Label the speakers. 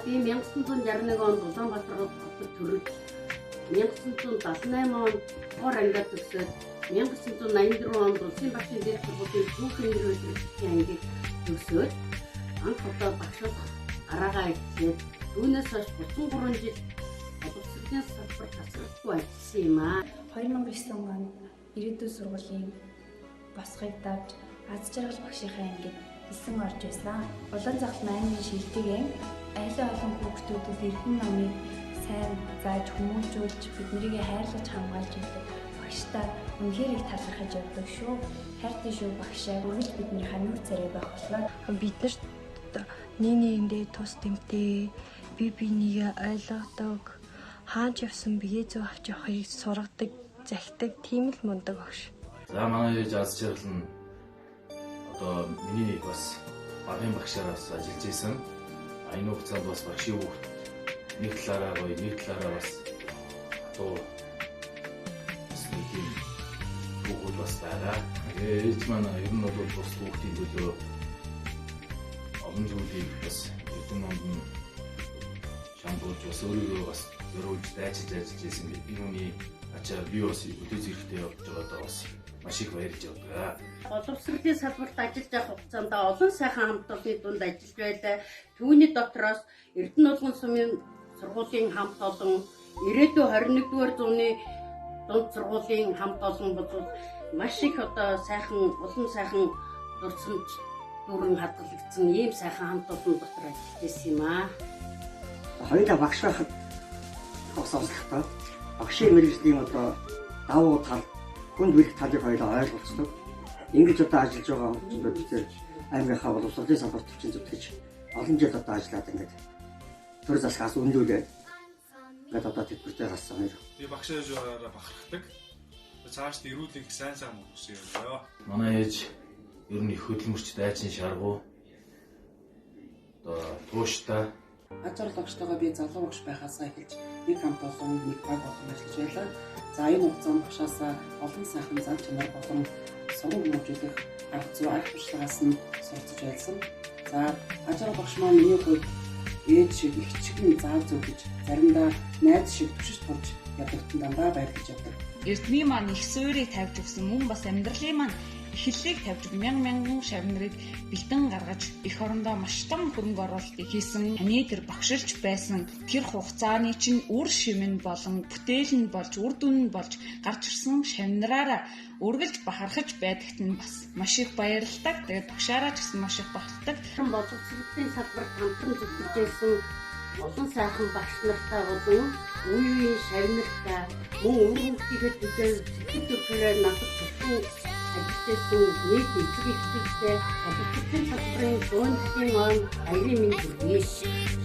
Speaker 1: би 1961 онд Улаанбаатар хотод төрөж 1978 онд хор ангиад төгсөөд 1984 онд Улсын багшийн дээд сургуулийн түүхийн нэр удирдлагчийн ангийг төгсөөд анх удаа багш болох гараагаа эхлээд түүнээс хойш 33 жил боловсролын салбарт тасралтгүй ажилласан юм аа.
Speaker 2: 2009 онд Ирээдүйн сургуулийн босгыг давж аз жаргал багшийнхаа ангид элсэн орж байсан. Улаанзахлан аймгийн шилдэг анги айлын олон хүүхдүүдэд Эрдэнэ номыг сайн зааж хүмүүжүүлж биднийг хайрлаж хамгаалж байдаг. Багштай үнэхээр их талархаж явдаг шүү. Хайртай шүү багшаа. Үргэлж бидний нүүр царай байх боллоо.
Speaker 3: Бид нарт нэг нэгэндээ тус тэмтэй, бие бинийгээ ойлгодог, хаанч явсан бие зүй авч явахыг сургадаг, захидаг тийм л мундаг багш.
Speaker 4: За манай ээж аз жаргал нь одоо миний бас багын багшаар бас ажиллаж исэн. Энэ хугацаанд бас багшийн хүүхд нэг талаараа гоё, нэг талаараа бас хатуу бас нэг тийм хүүхүүд бас байгаа. Ээж маань ер нь бол бус хүүхдийн төлөө олон зүйлийг бас эрдэнэ номд нь шамдуулж бас өөрийгөө бас зориулж дайчилж ажиллаж исэн. Энэ хүний ачаар би бас өдөө зэрэгтэй явж байгаадаа бас маш их баярлж явдаг.
Speaker 1: Боловсролын салбарт ажиллаж явах хугацаанд олон сайхан хамт олонны дунд ажиллаж байлаа. Түүний дотроос Эрдэнэ Улган сумын сургуулийн хамт олон, ирээдүйн 21-р зууны дунд сургуулийн хамт олон бол маш их одоо сайхан олон сайхан дурсамж дүүрэн хадгалагдсан ийм сайхан хамт олон дотор ажиллаж байсан юм аа.
Speaker 5: Хоёулаа багш байхад бас онцлогтой. Багшийн мэргэжлийн одоо давуу тал, хүнд бэлэг талыг хоёулаа ойлголцдог. Ингэж одоо ажиллаж байгаа хүмүүс бид аймгийнхаа боловсролын салбарт төвчин зүтгэж олон жил одоо ажиллаад ингээд төр засгаас үнэлүүлээд ингээд одоо тэтгэвртэй гарсан хоёр.
Speaker 6: Би багш ээж байгаараа бахархдаг. Цаашд эрүүл их сайн сайн мөнгөсөн юм.
Speaker 4: Манай ээж ер нь их хөдөлмөрч дайчин шаргуу. Одоо тууштай.
Speaker 7: Аз жаргал багштайгаа би залуу багш байхаасаа эхэлж нэг хамт олон, нэг баг болон ажиллаж байлаа. За энэ хугацаанд багшаасаа олон сайхан зан чанар болон сурган хүмүүжүүлэх арга зүй арга туршлагаас нь суралцж байлсан. За аз жаргал багш маань миний хувьд ээж шиг их чигэн заав зөвлөж, заримдаа найз шиг түшиж турж явдагтан дандаа баярлаж явдаг.
Speaker 8: Эрдний маань их суурийг тавьж өгсөн, мөн бас амьдралын маань эхлэлийг тавьж мянган мянган шавь нарыг бэлдэн гаргаж эх орондоо маш том хөрөнгө оруулалтыг хийсэн. Таны тэр багшилж байсан тэр хугацааны чинь үр шим нь болон бүтээл нь болж үр дүн нь болж гарч ирсэн шавь нараараа үргэлж бахархаж байдагт нь бас маш их баярлалдаг. Тэгээд багшаараа ч гэсэн маш их бахархдаг.
Speaker 1: Боловсролын салбарт хамтран зүтгэж байсан олон сайхан багш нартай болон үе үеийн шавь нартай мөн үр хүүхдийнхээ төлөө сэтгэл төрхөөрөө надад туссан ажилласан нийт эцэг эхчүүдтэй боловсролын салбарын 100 жилийн он баярын мэнд хүргэе.